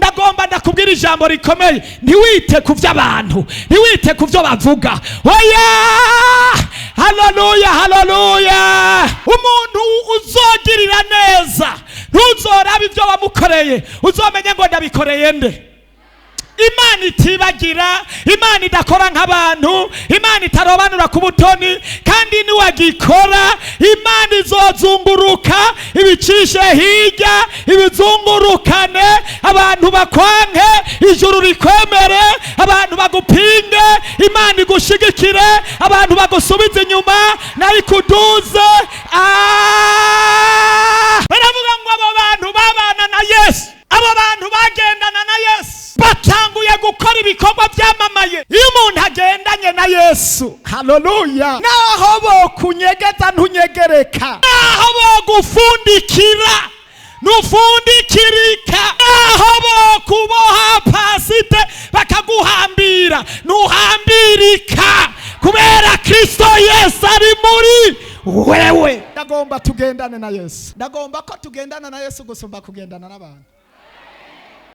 Ndagomba ndakubwira ijambo rikomeye: ntiwite ku by'abantu, ntiwite ku byo bavuga. Oya, haleluya, haleluya! Umuntu uzogirira neza, ntuzorabe ibyo wamukoreye, uzomenye ngo ndabikoreye nde? Imana itibagira, Imana idakora nk'abantu, Imana itarobanura ku butoni. Kandi niwagikora, Imana izozunguruka ibicishe hirya, ibizungurukane. Abantu bakwanke, ijuru rikwemere. Abantu bagupinge, Imana igushigikire. Abantu bagusubize inyuma, nayo ikuduze. Ah! Baravuga ngo abo bantu babana na Yesu, abo bantu bagendana na Yesu, batanguye gukora ibikorwa byamamaye. Iyo umuntu agendanye na Yesu, haleluya, naho bokunyegeza ntunyegereka, naho bogufundikira ntufundikirika, naho bokuboha pasite bakaguhambira ntuhambirika, kubera Kristo Yesu ari muri wewe. Ndagomba tugendane na Yesu, ndagomba ko tugendana na Yesu gusumba kugendana n'abantu.